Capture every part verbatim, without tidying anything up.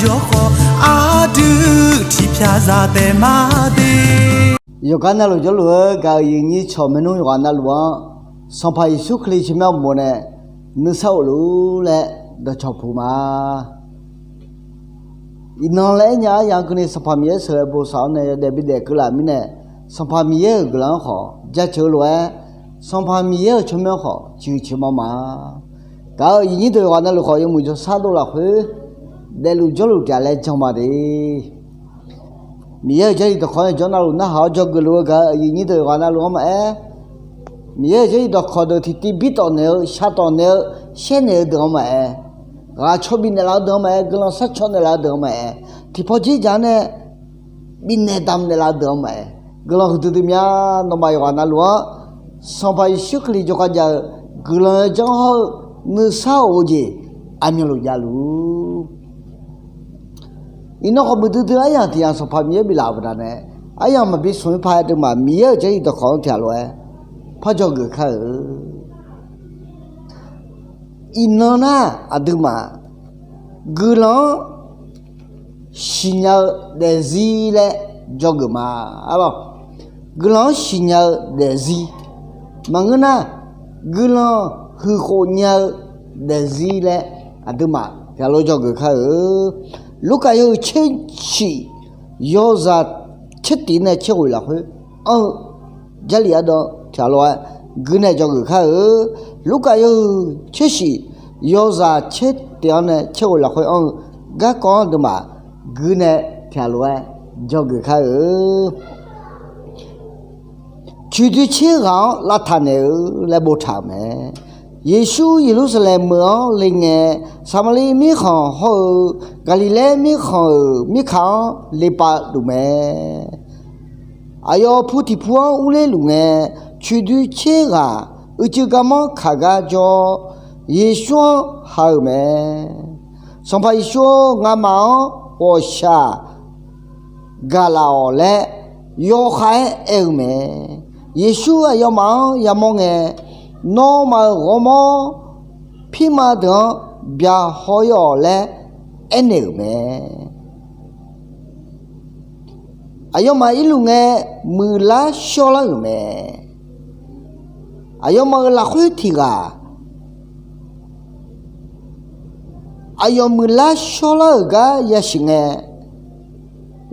Jawrkhawf aqdui tiqpyaq zaq taef ma de. Yawqghaq navluf jawrluf-eu gaq-euq aqyuif aqnyir cawq maernmr yawqghaq navluf-anr Sanqpaq Yeqsur Kali tsawrmyanr uqmov nae nuisar of luf-ur laer dawqcawq puq ma. Iqnan laer aernya-anr yagaq keuvni Sanqpaq Miqyaer sheuqghae bosav-awr nae yawdaef bidaef keuvlaf mirnae, Sanqpaq Miqyaer-euq guiqlanq-anr khawf jaceuq-eu lof-aer, Sanqpaq Miqyaer-euq tsawrmyanr khawf ciqhuiq ciqmanr ma. Gaq-euq aqyuif aqnyir deuq yawqghaq navluf khawf yawmuiq jawrshar dov lafkhoer, daefluf jawrluf taef-a laer jan ma de. Miqyaer-euq Jarlif dawqkawq-anr jawr navluf narhaq-awr dzawgeuf luf-eu gaq-euq aqyuif aqnyir deuq yawqghaq navluf-anr maqaer, Miqyaer-euq Jarlif dawqkawq deuq tiqtiv birtawf naeq-eu, shartawf naeq-eu, shaer naeq-eu deuq-anr maqaer, ghaq caw bifnaeq laf-eu deuq-anr maqaer, guiqlanq sharcaw naeq laf-eu deuq-anr maqaer, tiqpawf dzer dzaq-anr nae bifnaeq damq naeq laf-eu deuq-anr maqaer, guiqlanq huiqdui dui mya. Nawmaf yawqghaq navluf-anr Sanqpaq Yeqsur Kali jawrgar jav-eu guiqlanq-eu janr hawr-eu nuisar of-eu jeq aqmyanluf javluf-ur. Iqnan khawf muiqdui dui aryamq tiq yamq Sanqpaq Miqyaer biflaf-euq baqdanae, aryamq maqbi smq-ir paq-aer deuqmaf Miqyaer-euq Jarlif dawqkawq-anr tiq ghaq lof-aer parjawr geuf kar-euq. Iqnan nar aqduimaf guiqlanq-anr siqnya-eu daefzir laer dzawgeuf ma. Arlawr, guiqlanq-anr siqnya-eu daefzir maqngeur nar, guiqlanq huiqkhof nya-eu daefzir laer aqduimaf tiq ghaq lof dzawgeuf kar-eu. Lurkaf yawhuiq tser shif yawzaq tser tif nae tser ghoeq lafkhoer anr-eu Jarlif ardanq tiq ghaq lof-aer guir nae dzawgeuf kar-eu. Lurkaf yawhuiq tser shif yawzaq tser tif-anr nae tser ghoeq lafkhoer anr-eu garkawv-anr aqduimaf guir nae tiq ghaq lof-aer dzawgeuf kar-eu. Coeqdoi tser ghaq-anr lavtaq naeq-eu laer boftaq-euq mae. Yeqsur Yeqlursaqlaeq meuq-anr le ngae, Saqmaqliv mirkhanq hawr-eu Gaqliqlaer mirkhanq-euq mirka-anr lepav luf mae. Aqyawf pu tiq pu-anr urler luf ngae, coeqdoi tser ghaq uicuiv garmanr kaq gar jawr-awr, Yeqsur-anr ha-euq mae. Sanqpaq Yeqsur-or, ngamaf-anr ghawqshaq gaqlaf-awq laer yawkhav-aer aer-eu mae. Yeqsur aqyawfmaf-anr yamawr ngae, nawmaf-euq ghawrmawr pirma deuq-anr byaqhaw-ir-awq laer aernaeq-euq mae. Aqyawfmaf irluf ngae, muiqlar shawrlar-euq mae. Aqyawfmaf-euq lafkhoer tiq ghaq aqyawf muiqlar shawrlar-euq gar yasiq ngae,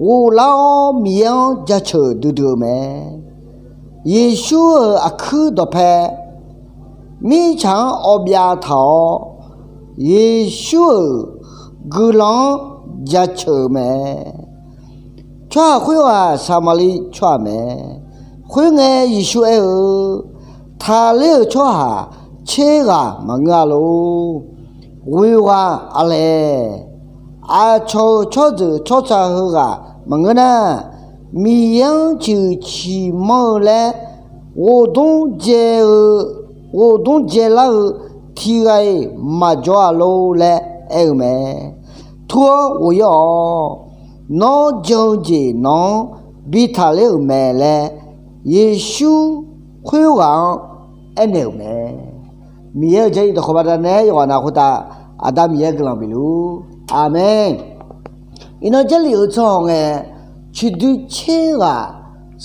ghoflar-awr Miqyaer-anr jaceuq duidui-eu mae. Yeqsur-euq aqkuir dawqpae mirtsaq-anr awbyav taq-awr, Yeqsur-euq guiqlanq-anr jaceuq-eu mae. Tsawrhaq khoerghaq Saqmaqliv tsawrhaq mae. Khoerngae, Yeqsur aer-eu, Taqler-euq tsawrhaq tser ghaq maqngeur-a lor. Ghoeq ghaq aqlaeq, aqcawq-euq tsawrjeuq tsawrca heughaq maqngeur nar, Miqyaer-anr ciqhuiq ciqmanr-eu laer ghovdmr dzae-eu, ghovdmr dzaelar-eu tiq ghaq-iq maqjawr-a lor laer aer-eu mae. Tur-awr ghof-ir-awq. Nawr jan-eu jeq nawq-anr bi taqler-euq mae laer, Yeqsur khoerghaq-anr aernaeq-euq mae. Miqyaer-euq Jarlif dawqkawq baqdanae yawqghaq navluf khoertav Aqda Miqyaer guiqlanq bif luf-ur. Aqmeq. Iqnan Jarlif-euq tsawrhaq ngae, coeqdoi tser ghaq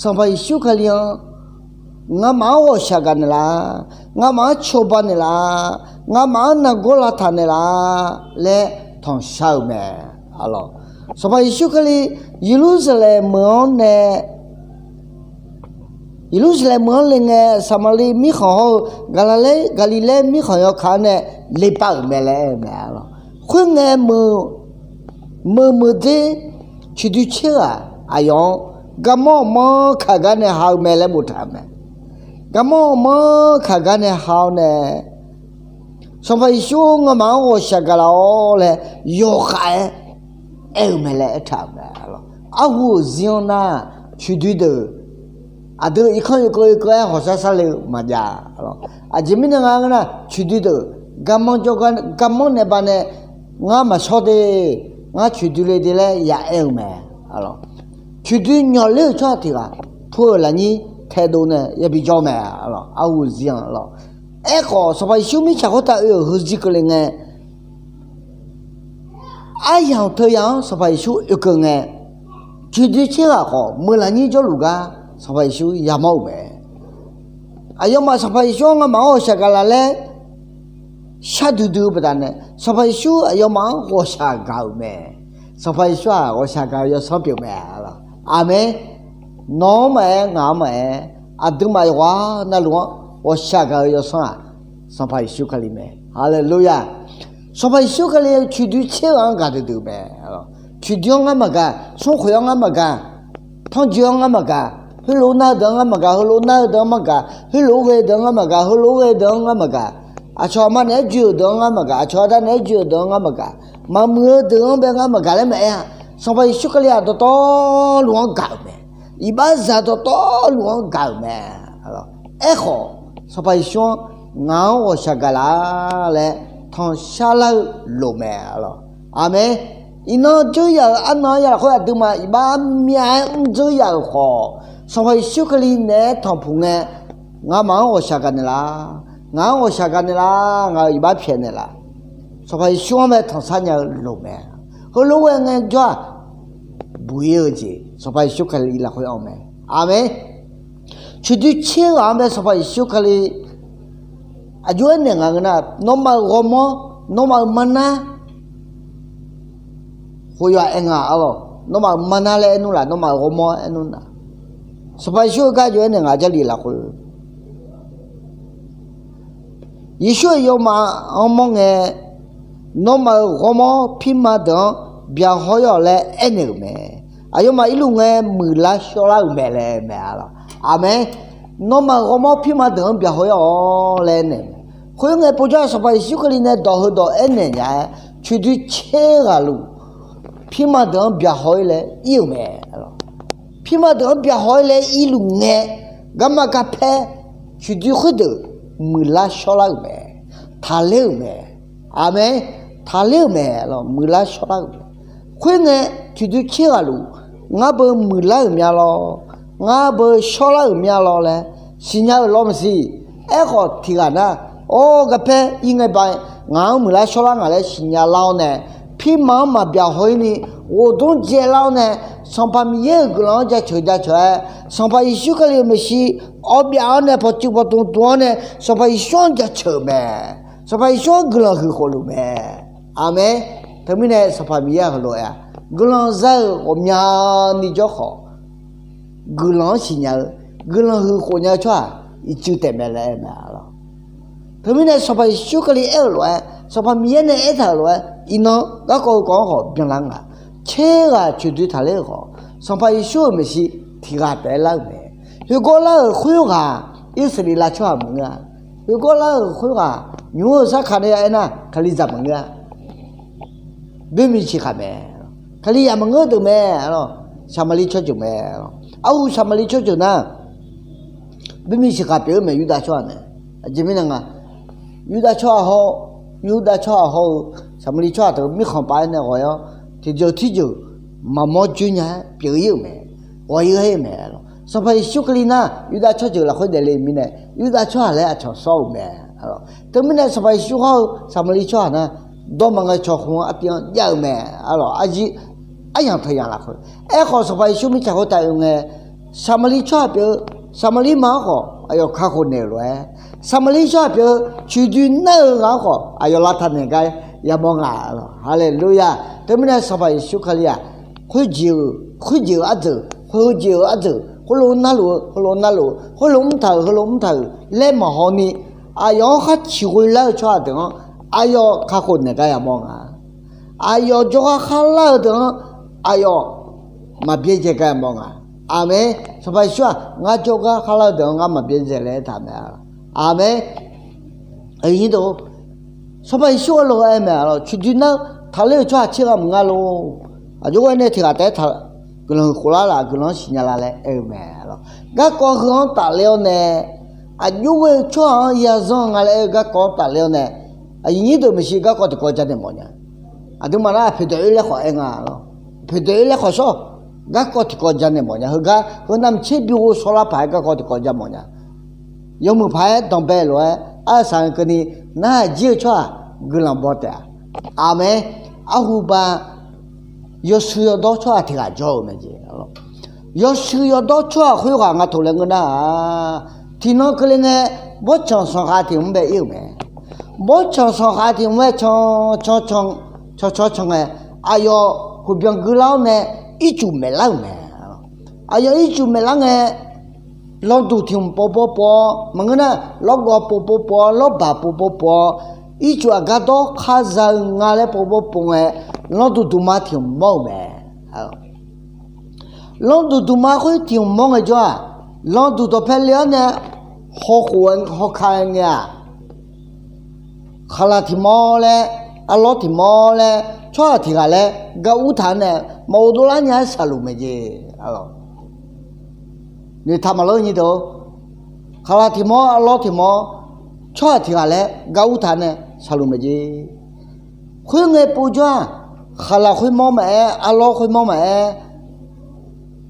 Sanqpaq Yeqsur Kali-anr ngamaf-anr ghawqshaq gaq naeqlaf, ngamaf-anr cawba naeqlaf, ngamaf-anr nargawr lavtaq naeqlaf laer tanqshar-euq mae. Sanqpaq Yeqsur Kali Yeqlursaqlaeq meuq-anr nae, Yeqlursaqlaeq meuq-anr le ngae, Saqmaqliv mirkhanq hawr-eu Gaqlaqlaer, Gaqliqlaer mirkhanq yawkaq-anr nae lepav-euq mae laer aer-eu mae. Khoerngae, meuq meuq dzer coeqdoi tser ghaq aqyawf-anr garmanr awqmanr kaq gar nae ha-eu mae laer boftaq-euq mae. Garmanr awqmanr kaq gar nae ha-awr nae, Sanqpaq Yeqsur-or, ngamaf-anr ghawqshaq gaqlaf-awr laer yawkhav-aer aer-eu mae laer aertaq-euq mae. Arhu-euq zir-anr nar, coeqdoi deuq aqdui irkanr irkeuv irkeuv-aer hawqshar sharle-eu maqjav. Aqjeq mirnae nga ngeur nar, coeqdoi deuq garmanr jawrgar garmanr nae baqnae, ngar maqshawr de, ngar coeqdoi le de laer ya aer-eu mae. Coeqdoi nyawq ler-euq tsawrhaq tiq ghaq pu-euq lafnyir taedov nae yabi jawr mae. Arhu-euq zir-anr lawr. Aerkhawf, Sanqpaq Yeqsur mirtsaq khoertav oe-euq heuzir keuvle ngae, aryamq teuya-anr Sanqpaq Yeqsur oekeuv ngae, coeqdoi tser ghaq khawf meuq lafnyir jawrluf gar Sanqpaq Yeqsur yamawr-euq mae. Aqyawfmaf Sanqpaq Yeqsur-anr ngamaf-anr ghawqshaq gaq laf laer shar duidui-eu baqdanae, Sanqpaq Yeqsur aqyawfmaf-anr ghawqshaq gaq-euq mae. Sanqpaq Yeqsur-aq ghawqshaq gaq-eu yawsanr pyeuf mae. Aqmeq. Nawq-anr maqaer, ngaq-anr maqaer, aqduimaf yawqghaq navluf-anr ghawqshaq gaq-eu yawsanr-aq, Sanqpaq Yeqsur Kali mae. Haleluya! Sanqpaq Yeqsur Kali coeqdoi tser ghaq-anr gaq duidui mae. Coeqdoi-anr ngar maqgaq, smrkhoeq-anr ngar maqgaq, tanrjoe-anr ngar maqgaq, heulof nar-eu deuq-anr ngar maqgaq, heulof nar-eu deuq-anr maqgaq, heulof ghae-eu deuq-anr ngar maqgaq, heulof ghae-eu deuq-anr ngar maqgaq, aqcawq aqma naeq-aer joe-euq deuq-anr ngar maqgaq, aqcawq aqda naeq-aer joe-euq deuq-anr ngar maqgaq, maqmuiq-eu deuq-anr bae ngar maqgaq laer maqaer-a. Sanqpaq Yeqsur Kali-aq dawqtawvluf-anr gaq-euq mae. Iqbaxzaq dawqtawvluf-anr gaq-euq mae. Aerkhawf, Sanqpaq Yeqsur-anr ngaq-anr ghawqshaq gaq laf laer tanqshar lar-eu loq mae. Aqmeq. Iqnan dzeur yaf-euq arnan-anr ya lafkhoer aqduimaf iqbax myav-aer mrdzeur yaf-euq khawf, Sanqpaq Yeqsur Kali naeq-aer tanqpuq ngae, ngamaf-anr ghawqshaq gaq naeqlaf, ngaq-anr ghawqshaq gaq naeqlaf, ngaq-euq iqbax pyaeq naeqlaf, Sanqpaq Yeqsur-anr bae tanqshar nya-eu loq mae. Heulof-aer ngaejawr-aq, buq-ir-eu jeq Sanqpaq Yeqsur Kali lafkhoer anr mae. Aqmeq. Coeqdoi tser ghaq-anr bae Sanqpaq Yeqsur Kali aqjox-aer naeq ngaq ngeur nar, nawmaf-euq ghawrmawr, nawmaf-euq marnar khof yawf-aq aer nga-a lawq. Nawmaf-euq marnar laer aer nmr laf, nawmaf-euq ghawrmawr aer nmr laf. Sanqpaq Yeqsur-eu gar aqjox-aer naeq ngaq Jarlif lafkhoer Yeqsur aqyawfmaf-anr mawr ngae, nawmaf-euq ghawrmawr pirma deuq-anr byaqhaw-ir-awq laer aernaeq-euq mae. Aqyawfmaf irluf ngae muiqlar shawrlar-euq mae laer mae-a lawq. Aqmeq. Nawmaf-euq ghawrmawr pirma deuq-anr byaqhaw-ir-awq laer aernaeq-eu mae. Khoerngae povjawr-aq Sanqpaq Yeqsur Kali nae dawq heudawq aernaeq nya-aer coeqdoi tser ghaq luf pirma deuq-anr byaqhaw-ir laer ir-euq mae. Pirma deuq-anr byaqhaw-ir laer irluf ngae, garma garpaer coeqdoi khoerdeuq muiqlar shawrlar-euq mae. Taqler-euq mae. Aqmeq. Taqler-euq mae lawq, muiqlar shawrlar-euq mae. Khoerngae, coeqdoi tser ghaq luf ngar beu muiqlar-euq mya lawr, ngar beu shawrlar-euq mya lawr laer siqnya-euq lawr maqsiq. Aerkhawf tiqghaq nar, or garpaer ir ngae ba ngaq-anr muiqlar shawrlar ngaq laer siqnya lar-awr nae, pirma-anr maqbyaqhaw-ir ni ghofdmr dzaelar-awr nae, Sanqpaq Miqyaer-euq guiqlanq-anr jaceuq jaceuq-aer, Sanqpaq Yeqsur Kali-euq maeqshi awv byav-awr nae pawqtsuif pawqdmq dmq-awr nae, Sanqpaq Yeqsur-anr jaceuq-euq mae. Sanqpaq Yeqsur-anr guiqlanq huiq khofluf mae. Aqmeq. Teumirnae Sanqpaq Miqyaer-aq heulof-aer-a, guiqlanq za-euq ghawqmyani jawr khawf, guiqlanq-anr siqnya-eu, guiqlanq huiq khofnya-eu tsawrhaq ircuf taef mae laer aer mae-a lawq. Teumirnae Sanqpaq Yeqsur Kali aer-euq lof-aer, Sanqpaq Miqyaer nae aertaq-euq lof-aer, iqnan garkawv-eu kawv-anr khawf byanlar nga. Tser ghaq coeqdoi taqler-euq khawf, Sanqpaq Yeqsur-euq maeqshi tiqghaq taef-aer lar-euq mae. Khoergawr lar-euq khoerghaq Irsaqleqlav tsawrhaq maqngeur-a. Khoergawr lar-euq khoerghaq nymq-mr-euq sarkaq nae ya aernar, Kalizaq maqngeur-a. Boermiq siqkhaq mae. Kalizaq maqngeur deuq mae. Saqmaqliv tsawrjeuq mae. Arhu Saqmaqliv tsawrjeuq nar, boermiq siqkhaq pyeuf-eu mae Yurdav tsawrhaq nae. Aqjeq mirnae nga, Yurdav tsawrhaq haw, Yurdav tsawrhaq haw-eu Saqmaqliv tsawrhaq teu mirkhanq paf-aer nae ghawq-ir-awr, tiqjeuq tirjeuq maqmawr joer nya-aer pyeuf-ir-euq mae. Ghawq-ir-aer mae. Sanqpaq Yeqsur Kali nar Yurdav tsawrjeuq lafkhoer daefle-eu mirnae, Yurdav tsawrhaq laer aqcawq sawr-euq mae. Teumirnae Sanqpaq Yeqsur hawr-eu Saqmaqliv tsawrhaq nar, dawr maqngae cawq khmq-anr artiv-anr jav-eu mae. Aqlawq, aryamq teuyanq lafkhoer. Aerkhawf Sanqpaq Yeqsur mirtsaq khoertav oe ngae, Saqmaqliv tsawrhaq pyeuf-eu, Saqmaqliv ma-anr khawf aqyawf kakhof naeq-euq lof-aer, Saqmaqliv tsawrhaq pyeuf-eu coeqdoi nar-eu ghaq-anr khawf aqyawf lavtaq naeq gar yamawr nga. Aqlawq, haleluya. Teumirnae Sanqpaq Yeqsur Kali-aq, khoerjeq-euq, khoerjeq-euq arjeuq, khoerjeq-euq arjeuq, khoerlof narluf-eu, heulof narluf-eu, khoerlof mrtaq-euq, heulof mrtaq-euq laer maqhaw ni, aqyawf-anr khar ciqghoe lar-eu tsawrhaq deuq-anr aqyawf kakhof naeq gar yamawr nga. Aqyawf jawrgar kharlar-eu deuq-anr aqyawf maqbyaerdzae gar yamawr nga. Aqmeq. Sanqpaq Yeqsur-aq, ngar jawrgar kharlar-eu deuq-anr ngar maqbyaerdzae laer aertaq mae. Aqmeq. Sanqpaq Yeqsur-eu lof-aer mae-a lawq, coeqdoi nar-eu taqler-euq tsawrhaq tser ghaq maqnga lor. Aqjox ghae nae tiqghaq taef-aer taq, guiqlanq huiq khoflar laf, guiqlanq-anr siqnya la laer aer-eu mae-a lawq. Garkawv heu-anr tafler-awr nae, aqjox ghae-eu tsawrhaq-anr yazanr nga laer aer-eu garkawv-anr tafler-awr nae, aqyuif nyir deuq maeqshi garkawv tiqkawv janaeq mawf nya. Aqduimaf nar aqpoeq dawq-oer laer khawf aer nga lawq. Poeq dawq-oer laer khawf shawr, garkawv tiqkawv janaeq mawf nya. Heugar heu navmaqtser bi ghovshaw lar paq-aer garkawv tiqkawv ja mawf nya. Yawmuiq paq-aer danqbae lof-aer arsaq-eu keuvni narhaq jir-eu tsawrhaq guiqlanq baw taef-a. Aqmeq. Arhu ba yawshuif yawdawr tsawrhaq tiq ghaq jawr-euq mae jeq. Yawshuif yawdawr tsawrhaq khoerghaq nga taq laer ngeur nar-aq, tiqnan keuvle ngae, bawrtsanq sanqkhav tiq hmq bae ir-euq mae. Bawrtsanq sanqkhav tiq hmq-aer can can can can can can ngae, aqyawf huqbyan guilar-awr nae ircuf maeqlar-euq mae. Aqyawf ircuf maeqlar ngae, lanrduq tiq hmq pov pov pov-awr maqngeur nar, lawrgawv pov pov pov-awr, lawrbaq pov pov pov-awr, ircuf aqgar dawr kar za-eu nga laer pov pov pov ngae, lanrduq duqma tiq hmq mawr-euq mae. Lanrduq duqma khoer tiq hmq mawr ngaejawr-aq, lanrduq dawqpae le-awr nae hawkhof hawka ngae-aq, khaqlaq tiq mawr laer, arlawr tiq mawr laer, tsawrhaq tiq ghaq laer gar ur taq-anr nae, maqghov dovlar nya-aer shaqluf mae jeq. Noeqtaq maqlawr nyi deuq-or, khaqlaq tiq mawr, arlawr tiq mawr, tsawrhaq tiq ghaq laer gar ur taq-anr nae shaqluf mae jeq. Khoerngae povjawr-aq, khaqlaq khoermawr maqaer, arlawr khoermawr maqaer,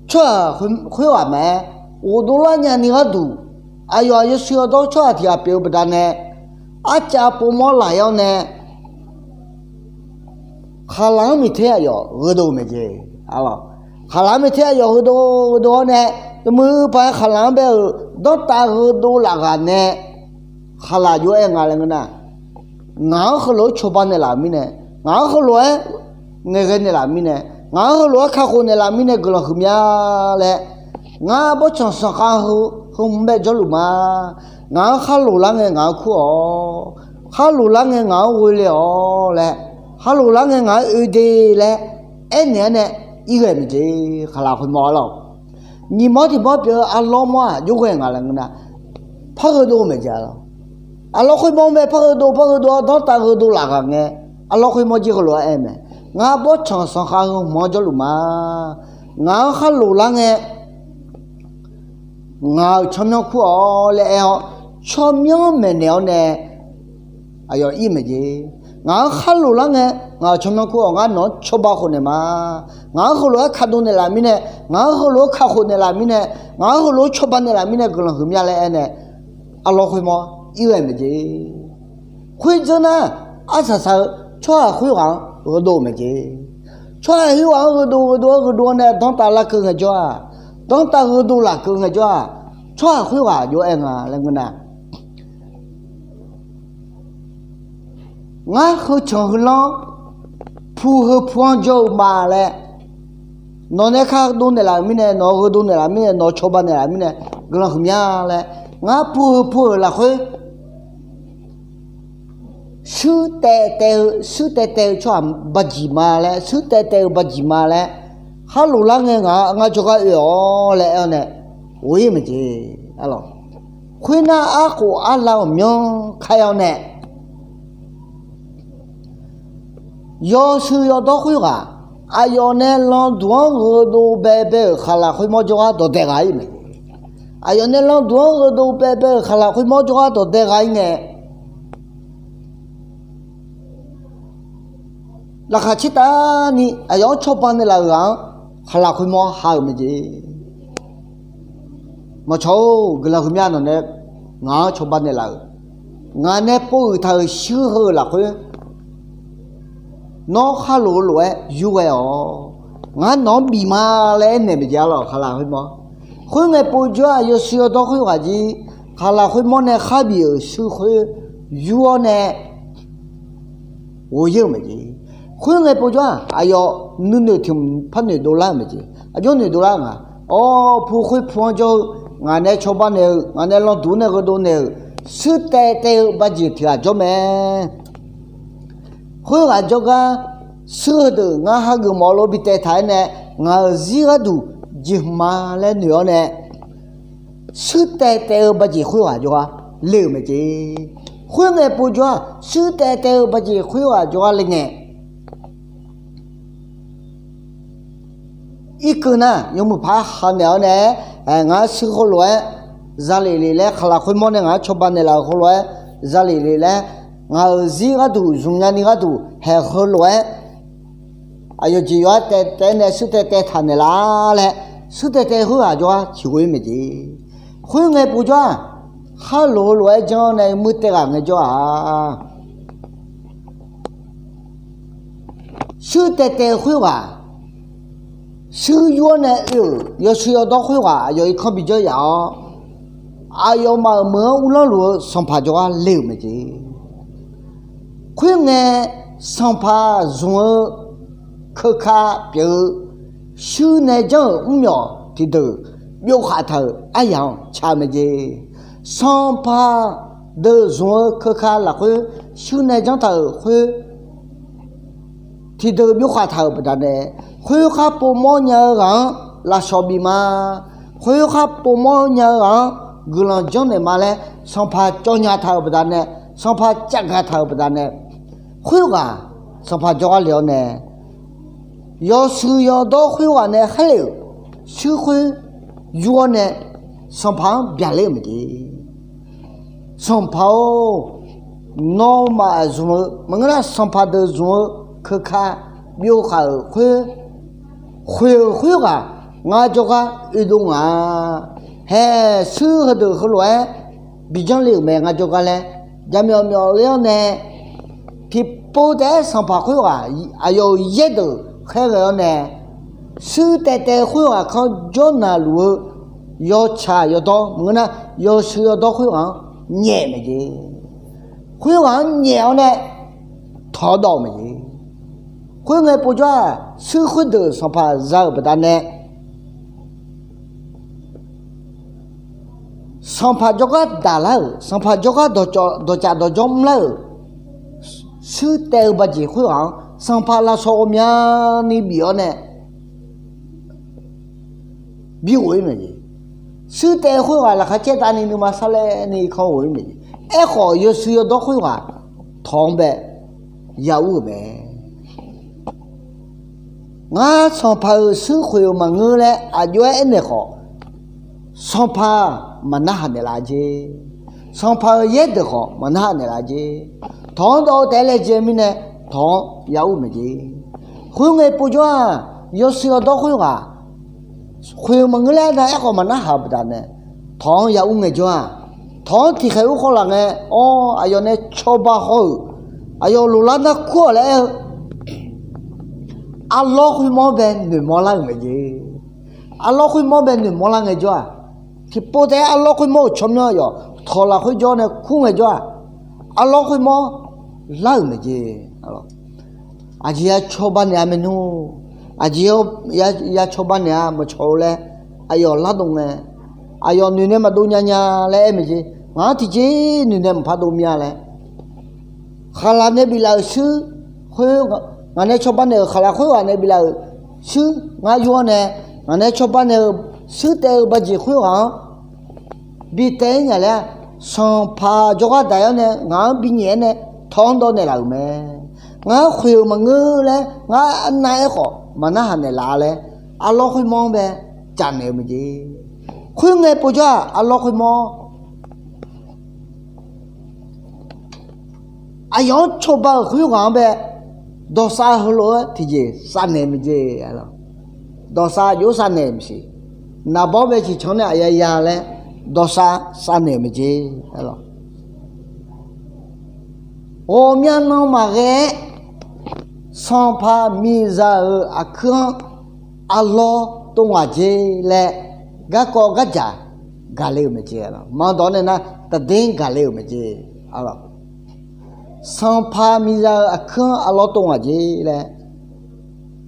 tsawrhaq khoerghaq maqaer, ghofdov lar nyani gharduq, aqyawf-aq yawshuif yawdawr tsawrhaq tiq ghaq pyeuf-eu baqdanae, arcav povmawr laf-ir-awr nae, khaqlaq-anr miqter aqyawf gheudov mae jeq. Khaqlaq-anr miqter aqyawf gheudov gheudov-awr nae, yawmuiq paq-aer khaqlaq-anr bae-euq danrtav gheudov laf ghaq nae, khaqlaq jov-aer nga laer ngeur nar, ngaq-anr heulof-aer cawba naeqlaf-euq mirnae, ngaq-anr heulof-aer ngaeqghae naeqlaf-euq mirnae, ngaq-anr heulof-aer kakhof naeqlaf-euq mirnae guiqlanq huiqmya laer, ngar bawrtsanq sanqkhav heu hmq bae jawrluf ma. Ngaq-anr khar loq lar ngae ngaq-anr kur-awq. Khar loq lar ngae ngaq-anr ghoe le-awq laer, khar loq lar ngae ngaq-anr oe de laer aernaeq-aer nae irghae mae jeq. Khaqlaq khoermawr arlawr, nyiq mawr tiq mawr pyeuf-eu arlawr mawr-aq jawrghae nga laer ngeur nar, par gheudov mae jeq arlawr. Arlawr khoermawr mae par gheudov par gheudov-awr danrtav gheudov laf ghaq ngae, arlawr khoermawr jir heulof-aer aer mae. Ngar bawrtsanq sanqkhav heu hmq-anr jawrluf ma. Ngaq-anr khar loq lar ngae ngaq-euq tsawrmyanr kur-awq laer aer-awr, tsawrmyanr maeqnaeq-awr nae aqyawf ir mae jeq. Ngaq-anr khar loq lar ngae ngaq-euq tsawrmyanr kur-awq. Ngar nawq-anr cawba khof naeq ma. Ngaq-anr heulof-aer kadov naeqlaf mirnae, ngaq-anr heulof-aer kakhof naeqlaf mirnae, ngaq-anr heulof-aer cawba naeqlaf mirnae guiqlanq huiqmya laer aer nae, arlawr khoermawr irghae mae jeq. Khoerdzeur nar, arsaq saq-eu tsawrhaq khoerghaq-anr gheudov-eu mae jeq. Tsawrhaq khoerghaq-anr gheudov gheudov-aer gheudov-awr nae danrtav larkeuv ngaejawr-aq, danrtav gheudov lafkeuv ngaejawr-aq, tsawrhaq khoerghaq jov-aer nga laer ngeur nar, ngar heu canq heu lanr, pu heu pu-anr jawr-eu ma laer, nawq nae kadov naeqlaf-euq mirnae, nawq-eu gheudov naeqlaf mirnae, nawq-eu cawba naeqlaf mirnae guiqlanq huiqmya laer, ngar pu heu pu-euq lafkhoer shuir taev taev-eu, shuir taev taev-eu tsawrhaq bajiq ma laer, shuir taev taev-eu bajiq ma laer, khar loq lar ngae ngaq ngar jawrgar oe-awq laer aer-awr nae, ghof-ir mae jeq. Khoernar, arkhof arla ghawqmyanr kar-awr nae, yawshuif yawdawr khoerghaq, aqyawf nae landuq-anr gheudov baebae-euq khaqlaq khoermawr jawrgar dawqdae ghaq-ir mae. Aqyawf nae landuq-anr gheudov baebae-euq khaqlaq khoermawr jawrgar dawqdae ghaq-ir ngae, laqkhaq tsertavni aqyawf-anr cawba naeqlaf-euq ghaq-anr khaqlaq khoermawr ha-euq mae jeq. Maqcawq-or, guiqlanq huiqmya nawq nae ngaq-anr cawba naeqlaf-euq, ngaq nae pov-euq taq-euq shuir heu-euq lafkhoer, nawr khar loq-eu lof-aer yurghae-awq. Ngar nawq-anr bif ma laer aernaeq mae jeq arlawr, khaqlaq khoermawr. Khoerngae povjawr-aq, yawshuif yawdawr khoerghaq jir khaqlaq khoermawr nae khar bif-euq shuir khoer yur-awr nae ghof-ir-euq mae jeq. Khoerngae povjawr-aq, aqyawf nuinoeq tiq hmq par noeqdov lar-euq mae jeq. Aqjox noeqdov lar nga. Awr, pu khoer pu-anr jawr-eu, ngaq nae cawba naeq-eu, ngaq nae landuq nae gheudov naeq-euq, shuir taev taev-eu bajeq tiq ghaq jawr mae. Khoerghaq jawrgar, shuir heudeuq ngar hageuf mawf-eu lof-aer bi taev taq-aer nae, ngaq-euq zir gharduq jeqhmq ma laer noeq-awr nae, shuir taev taev-eu bajeq khoerghaq jawrgar le-euq mae jeq. Khoerngae povjawr-aq, shuir taev taev-eu bajeq khoerghaq jawrgar le ngae, irkeuv nar, yawmuiq paq-aer khaq naeq-awr nae, ngaq-anr shuir khoerlof-aer zalef le laer, khaqlaq khoermawr nae ngaq-anr cawba naeqlaf-euq khoerlof-aer zalef le laer, ngaq-euq zir gharduq zmqnya ni gharduq haeq heulof-aer, aqyawf jeq yawqha taev taev nae shuir taev taev taq naeqlaf laer, shuir taev taev khoerghaq jawrgar ciqghoe-ir mae jeq. Khoerngae povjawr-aq, khar loq-eu lof-aer janr nae muir taev ghaq ngaejawr-aq, shuir taev taev-eu khoerghaq shuir yur-awr nae oe-euq yawshuif yawdawr khoerghaq aqyawf irkanr bijanr yaf-awr, aqyawfmaf-euq meuq-anr uvlanr luf-eu sanqpaq jawrgar le-euq mae jeq. Khoerngae, sanqpaq zmq-eu keuka pyeuf-eu shuir nae janr-euq mrmyawq tiqdeuq byov khaq taq-euq aryaq-anr ca-eu mae jeq. Sanqpaq deuq zmq-eu keuka lafkhoer shuir nae janr taq-euq khoer tiqdeuq byov khaq taq-euq baqdanae, khoerkhar povmawr nya-eu ghaq-anr lafsawq bif ma. Khoerkhar povmawr nya-eu ghaq-anr guiqlanq janrnaeq ma laer sanqpaq cawv nya taq-euq baqdanae, sanqpaq cavgaq taq-euq baqdanae, khoerghaq sanqpaq jawrgar le-awr nae, yawshuif yawdawr khoerghaq nae khaerle-euq shuir khoer yur-awr nae sanqpaq-anr byaqler-euq mae jeq. Sanqpaq-or, nawmaf zmq-eu maqngeur nar, sanqpaq deuq zmq-eu keuka byov khaq-euq khoer khoeq-euq khoerghaq ngar jawrgar oedov nga. Haeq, shuir heudeuq heulof-aer bijanr le-euq mae ngar jawrgar laer jaqmyawf myawf ler-awr nae, tiqpov taef-aer sanqpaq khoerghaq aqyawf-euq yaerdeuq khaerghae-awr nae, shuir taev taev khoerghaq kanr jawr naqluf-eu yawtsaq yawdawr maqngeur nar, yawshuif yawdawr khoerghaq-anr nyaef mae jeq. Khoerghaq-anr nyaef-awr nae tawq-awr dawv-eu mae jeq. Khoerngae povjawr-aq, shuir khoerdeuq sanqpaq za-euq baqdanae, sanqpaq jawrgar daqlar-euq, sanqpaq jawrgar dawqcaf dawqjawr mrlar-euq shuir taev-eu bajeq khoerghaq-anr sanqpaq lafsawq ghawqmyani bif-awr nae bi ghof-ir mae jeq. Shuir taev khoerghaq laqkhaq caer tavni nuima sarlaerni kanr ghof-ir mae jeq. Aerkhawf, yawshuif yawdawr khoerghaq tawq-anr bae ya ur-euq mae. Ngar sanqpaq-euq shuir khoeq-euq maqngeur laer aqjox-aer aernaeq khawf, sanqpaq maqnarhaq naeqlaf jeq. Sanqpaq-euq yaerdeuq khawf maqnarhaq naeqlaf jeq. Tawq-anr dawv-eu taef-aer laejae mirnae tawq-anr ya ur mae jeq. Khoerngae povjawr-aq, yawshuif yawdawr khoerghaq khoeq-eu maqngeur laer nar aerkhawf maqnarhaq-eu baqdanae, tawq-anr ya ur ngaejawr-aq, tawq-anr tiqkhaeq ur khawf laf ngae, awr, aqyawf nae cawba hawr-euq, aqyawf loqlar narkur-awq laer aer-eu arlawr khoermawr-anr bae noeqmawr lar-euq mae jeq. Arlawr khoermawr-anr bae noeqmawr lar ngaejawr-aq, tiqpov taef-aer arlawr khoermawr-euq tsawrmyanr aqyawf tawq lafkhoer jawr nae kur ngaejawr-aq, arlawr khoermawr lar-euq mae jeq. Aqjeq ya cawba naeq-a maernmr, aqjeq ya cawba naeq-a maqcawq-eu laer aqyawf lardov ngae, aqyawf noeq nae maqdov nya nya laer aer mae jeq. Ngaq-anr tiqjeq noeq nae maqpar dov mir-a laer, khaqlaq nae biflaf-euq shuir khoer, ngaq nae cawba naeq-euq khaqlaq khoerghaq nae biflaf-euq shuir ngar yur-awr nae, ngaq nae cawba naeq-eu shuir taev-eu bajeq khoerghaq-anr bi taev-ir nya laer, sanqpaq jawrgar daq-awr nae ngaq-anr bi nyaef-aer nae tawq-anr dawv naeqlaf-euq mae. Ngar khoeq-euq maqngeur laer ngar arnav-aer khawf maqnarhaq naeqlaf-a laer, arlawr khoermawr-anr bae caf naeq-eu mae jeq. Khoerngae povjawr-aq, arlawr khoermawr aqyawf-anr cawba-euq khoerghaq-anr bae dawqsav heulof-aer tiqjeq sav naeq mae jeq. Dawqsav jov-aer sav naeq maqsiq. Naqbawr bae ciqcanq nae aqya ya laer dawqsav sav naeq mae jeq. Ghawqmya nan maqghae-aer, sanqpaq miqzaq-euq aqkuir-anr arlawr tov ngaq jeq laer garkawv gardzaq gaq le-euq mae jeq. Maqdawq nae nar taqder gaq le-euq mae jeq. Sanqpaq miqzaq-euq aqkuir-anr arlawr tov ngaq jeq laer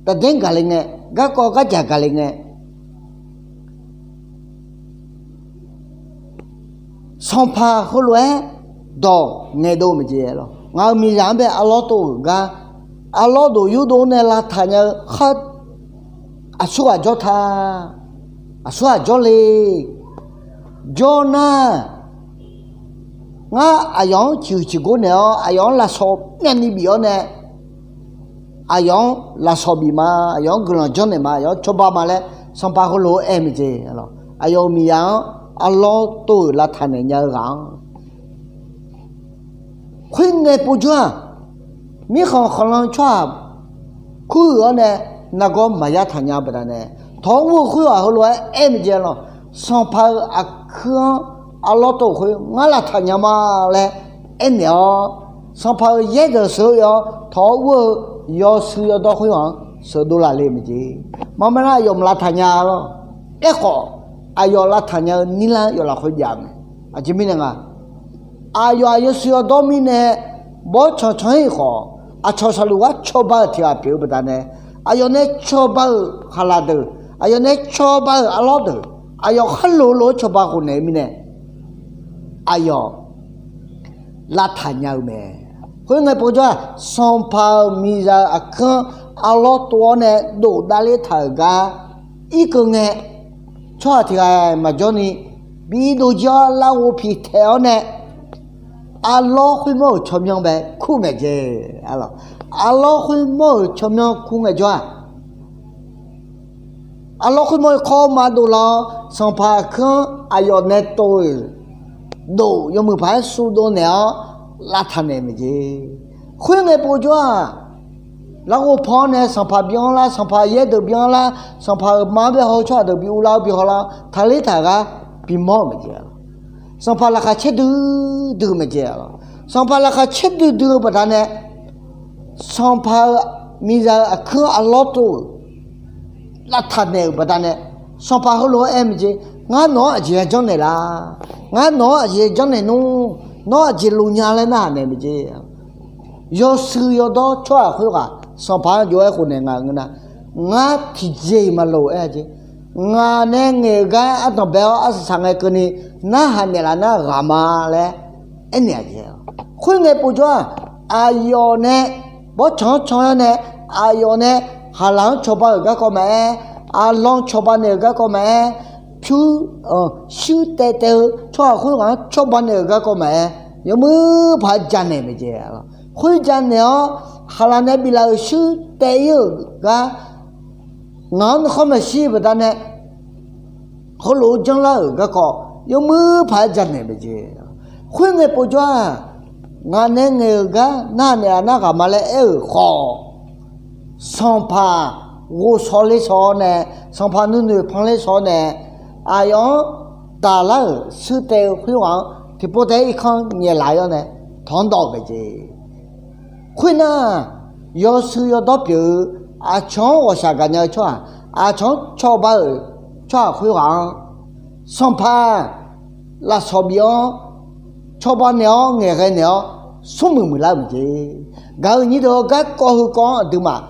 taqder gaq le ngae, garkawv gardzaq gaq le ngae, sanqpaq heulof-aer dawq ngaeqdov-eu mae jeq. Ngaq-euq miqzaq-anr bae arlawr tov-euq gar, arlawr dof yurdov nae lavtaq nya-eu khar, aqsurghaq jawr ta, aqsurghaq jawr le, jawr nar, ngar aqyawf-anr ciqhuiq ciqgor naeq-awr aqyawf-anr lafsawq myavni bif-awr nae, aqyawf-anr lafsawq bif ma, aqyawf-anr guiqlanq janrnaeq ma, aqyawf-anr cawba ma laer sanqpaq heulof-aer aer mae jeq. Aqyawf-euq miqzaq-anr arlawr tov-euq lavtaq naeq nya-eu ghaq-anr, khoerngae povjawr-aq, mirkhanq khanqlan tsawrhaq kurhuiq-awr nae nargawr maqya taqnya-eu baqdanae, tawq-anr ur-eu khoerghaq heulof-aer aer mae jeq lawq. Sanqpaq-euq aqkuir-anr arlawr tov-euq khoer ngar lavtaq nya ma laer aernaeq-awr, sanqpaq-euq yaerdeuq sheuq-eu oe-awr tawq-anr ur-eu yawshuif yawdawr khoerghaq-anr sheuqdov laf le maqjeq. Maqmanar aqyawf maqlavtaq nya lor. Aerkhawf, aqyawf lavtaq nya-eu nirlanr yawf lafkhoer jav mae. Aqjeq mirnae nga, aqyawf aqyawf shuif yawdawr mirnae bawrtsanq tsanq-ir khawf, aqcawq saqluf gar cawba-euq tiq ghaq pyeuf-eu baqdanae, aqyawf nae cawba-euq khaqlaq deuq, aqyawf nae cawba-euq arlawr deuq, aqyawf khar loq loq-aer cawba khofnaeq-eu mirnae, aqyawf lavtaq nya-eu mae. Khoerngae povjawr-aq, sanqpaq-euq miqzaq-euq aqkuir-anr arlawr tov-awr nae dovdav ler taq-euq gar irkeuv ngae, tsawrhaq tiq ghaq maqjawr ni bidov jir-awr larghov piq taeq-awr nae, arlawr khoermawr-euq tsawrmyanr bae kur ngaeq jeq. Arlawr khoermawr-euq tsawrmyanr kur ngaejawr-aq, arlawr khoermawr-eu kawr maqdov lar-awr, sanqpaq aqkuir-anr aqyawf nae tov-euq dof yawmuiq paq-aer suvdov naeq-awr lavtaq naeq maeq jeq. Khoerngae povjawr-aq, larghov paw-awr nae sanqpaq bi anrlar, sanqpaq yaer deuq bi anrlar, sanqpaq-euq ma-anr bae haw-eu tsawrhaq deuq bi uvlar-awr bi hawlar-awr, taqler taq ghaq bimawr-euq maeq jeq. Sanqpaq laqkhaq caerdui dui-eu maeq jeq. Sanqpaq laqkhaq caerdui dui-eu baqdanae, sanqpaq-euq miqzaq-euq aqkuir arlawr tov-euq lavtaq naeq-euq baqdanae, sanqpaq heulof-aer aer maeq jeq. Ngar nawq-anr aqjeq ya janrnaeq la? Ngar nawq-anr aqjeq janrnaeq nmr? Nawr aqjeq lof nya laer narhaq naeq maeq jeq. Yawshuif yawdawr tsawrhaq khoerghaq sanqpaq-anr jov-aer khofnaeq nga ngeur nar, ngar tiqjeq-iq maqlof-aer-a jeq. Ngaq nae ngaeq-euq gar ardanq bae-awr arsaq saq ngae keuvni narhaq naeqlaf nar ghaq ma laer aernaeq-a jeq. Khoerngae povjawr-aq, aqyawf nae bawrtsanq-anr can-awr nae, aqyawf nae khaqlaq-anr cawba-euq garkawv maqaer, arlawr-anr cawba naeq-euq garkawv maqaer, pyur shuir taev taev-eu tsawrhaq khoerghaq-anr cawba naeq-euq garkawv maqaer, yawmuiq paq-aer janaeq maeq jeq. Khoer janaeq-awr, khaqlaq nae biflaf-euq shuir taev-ir-euq gar ngaq-anr nuikhanr maqshir baqdanae, heulof-aer janrlar-euq garkawv yawmuiq paq-aer janaeq maeq jeq. Khoerngae povjawr-aq, ngaq nae ngaeq-euq gar narhaq naeqlaf nar ghaq ma laer aer-euq khawf, sanqpaq ghovshaw ler shaw-awr nae, sanqpaq nuinoeq panler shaw-awr nae, aqyawf-anr daqlar-euq shuir taev-eu khoerghaq-anr tiqpov taef-aer irkanr nyaeflaf-awr nae, tawq-anr dawv-euq maeq jeq. Khoernar, yawshuif yawdawr pyeuf-eu aqcawq-anr ghawqshaq gaqnya-eu tsawrhaq, aqcawq-anr cawba-euq tsawrhaq khoerghaq-anr, sanqpaq lafsawq bif-awr, cawba naeq-awr ngaeqghae naeq-awr, smrmuiq muiqlar-eu maeq jeq. Gaq-euq nyir deuq-awr, garkawv heukawv-anr aqduimaf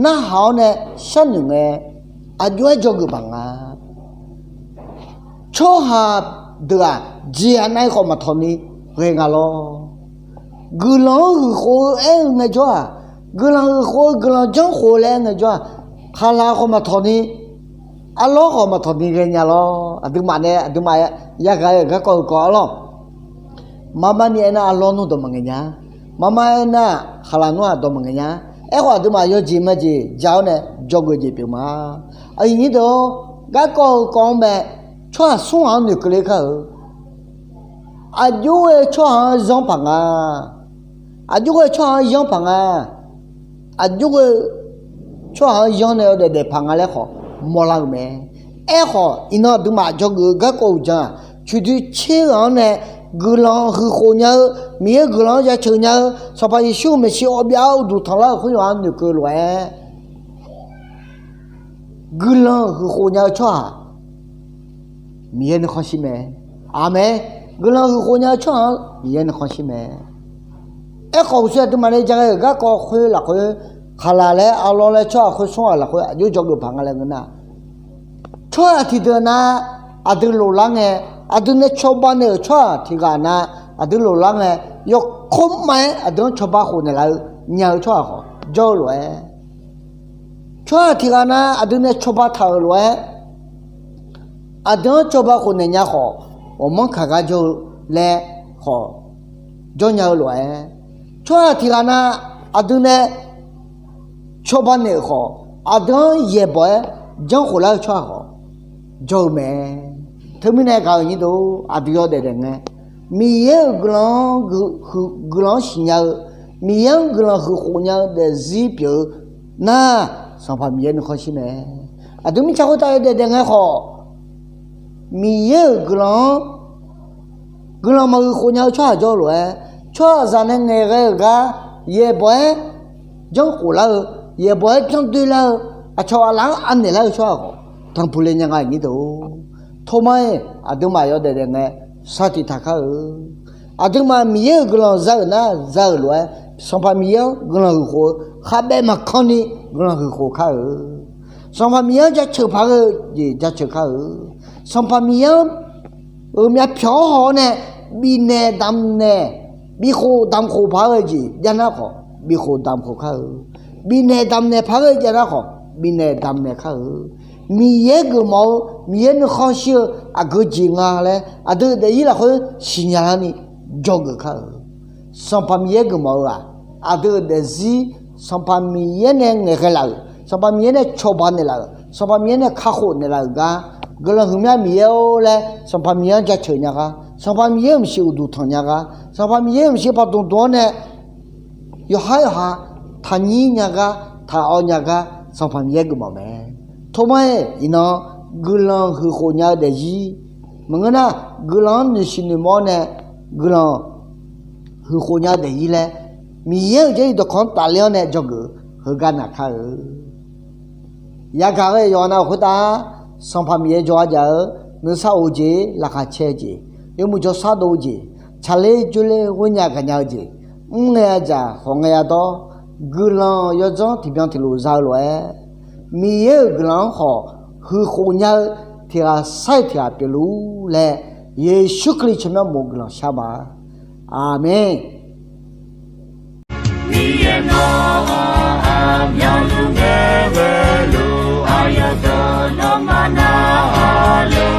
narhaq-awr nae sharnoeq ngae, aqjox-aer dzawgeuf paq nga. Tsawrhaq deuq-aq, jeq anav-ir khawf maqtawq ni ghae nga lawr. Guiqlanq-anr huiq khof-eu aer-eu ngaejawr-aq, guiqlanq huiq khof-eu guiqlanq janr khof-eu laer aer ngaejawr-aq, khaqlaq khawf maqtawq ni, arlawr khawf maqtawq ni ghaenya lawr. Aqduimaf nae aqduimaf yaghaq-euq garkawv heukawv-anr lawr. Marmar ni aernar arlawr nmr dawq maqngaeq nya. Marmar aernar khaqlaq nmr-aq dawq maqngaeq nya. Aerkhawf aqduimaf yawjeq majeq ja-awr nae dzawgeuf jeq pyeuf ma. Aqyuif nyir deuq-or, garkawv heukawv-anr mae, tsawrhaq smr ghaq-anr noeqkeuv ler kar-eu. Aqjox-aer tsawrhaq-anr yanr paq nga. Aqjox-aer tsawrhaq-anr yanr paq nga. Aqjox-aer tsawrhaq-anr yanr nae yawdaef daefpaq nga laer khawf mawrlar-euq mae. Aerkhawf, iqnan aqduimaf dzawgeuf-eu garkawv uqdzan-aq, coeqdoi tser ghaq-anr nae guiqlanq huiq khof nya-eu, Miqyaer guiqlanq-anr jaceuq nya-eu, Sanqpaq Yeqsur-euq maeqshi awv byav-awr uqduq tanqlar-euq khoer-anr noeqkeuv lof-aer, guiqlanq huiq khof nya-eu tsawrhaq Miqyaer nuikhanr shir mae. Aqmeq. Guiqlanq huiq khof nya-eu tsawrhaq-anr Miqyaer nuikhanr shir mae. Aerkhawf, uqshoe aqduimaf nae jaghae-euq garkawv khoer lafkhoer, khaqlaq laer arlawr laer tsawrhaq khoer smr ghaq lafkhoer aqjox dzawgeuf paq nga laer ngeur nar, tsawrhaq tiqdeuq na aqdui lof lar ngae, aqdui nae cawba naeq-euq tsawrhaq tiqghaq na aqdui lof lar ngae, yawkawr ma-aer aqdui-anr cawba khof naeqlaf-eu nya-eu tsawrhaq khawf jawr-eu lof-aer, tsawrhaq tiqghaq na aqdui nae cawba taq-euq lof-aer, aqdui-anr cawba khof naeq nya khawf, ghawqmanr kaq gar jawr-eu laer khawf jawr nya-eu lof-aer, tsawrhaq tiqghaq na aqdui nae cawba naeq-euq khawf, aqdui-anr yaeqbawq-aer janr khof lar-eu tsawrhaq khawf jawr-eu mae. Teumirnae gaq-euq nyir deuq-or, aqdui yawdaef daef ngae, Miqyaer-euq guiqlanq-anr guiqlanq-anr siqnya-eu, Miqyaer-anr guiqlanq huiq khof nya-eu daefzir pyeuf-eu nar, Sanqpaq Miqyaer nuikhanr shir mae. Aqdui mirtsaq khoertav yawdaef daef ngae khawf, Miqyaer-euq guiqlanq-anr guiqlanq maqhuiq khof nya-eu tsawrhaq jawr-eu lof-aer, tsawrhaqzaq nae ngaeqghae-euq gar yaeqbawq-aer janr khof lar-eu yaeqbawq-aer janr doer lar-eu, aqcawq aqlaf-anr anaeq lar-eu tsawrhaq khawf, tanqpuq le nya nga nyir deuq-or. Tormar-iq aqduimaf yawdaef daef ngae, sar tiq taq kar-eu. Aqduimaf Miqyaer-euq guiqlanq za-euq nar za-euq lof-aer, Sanqpaq Miqyaer-anr guiqlanq huiq khof-eu kharbaev maqkanr ni guiqlanq huiq khof kar-eu. Sanqpaq Miqyaer-anr jaceuq paq-aer ghae-eu jeq jaceuq kar-eu. Sanqpaq Miqyaer-anr, euq myavpyawq-anr haw-awr nae bifnaeq damqnaeq, bifkhof damqkhof paq-aer ghae-eu jeq jav nar khawf, bifkhof damqkhof kar-eu. Bifnaeq damqnaeq paq-aer ghae jav nar khawf, bifnaeq damqnaeq kar-eu. Miqyaer geufmawf-eu, Miqyaer nuikhanr shir-eu aqgeu jeq nga laer aqdui daefzir lafkhoer siqnya larni dzawgeuf kar-eu. Sanqpaq Miqyaer geufmawf-eu-aq, aqdui-euq daefzir Sanqpaq Miqyaer nae ngaeqghae laf-euq, Sanqpaq Miqyaer nae cawba naeqlaf-euq, Sanqpaq Miqyaer nae kakhof naeqlaf-euq gar guiqlanq huiqmya Miqyaer-or laer Sanqpaq Miqyaer-anr jaceuq nya gar, Sanqpaq Miqyaer-euq maqsiq uqduq tanq nya gar, Sanqpaq Miqyaer-euq maqsiq paqdmq dmq-awr nae yawqhar yawqha taqnyir nya gar, taq-awr nya gar Sanqpaq Miqyaer geufmawf mae. Tormar-iq iqnan guiqlanq huiqkhof nya-eu daefzir maqngeur nar, guiqlanq-anr noeqsiq noeqmawr-awr nae guiqlanq huiqkhof nya-eu daefzir laer Miqyaer-euq jarlif dawqkawq-anr tafler-awr nae dzawgeuf-eu heugar naqkar-eu. Yagaq ghae yawqha navluf khoertav Sanqpaq Miqyaer jawrgar jav-eu, nuisar of-eu jeq, laqkhaq cae-eu jeq, yawmuiq jawrshar dov-eu jeq, tsaqler jawrler ghoer nya gaqnya-eu jeq, mr ngae yadzaq khawf ngae yadawr, guiqlanq yawdzanr tiqbyan tiqlof za-eu lof-aer, Miqyaer-euq guiqlanq-anr khawf huiqkhof nya-eu tiq ghaq sar-iq tiq ghaq pyeufluf-ur laer, Yeqsur Kali tsawrmyanr bof guiqlanq shar ma. Aqmeq. Miqyaer nawr-aq, aqmyanluf ngae ghaeluf aqyawf deuq nawmaf narhaq le.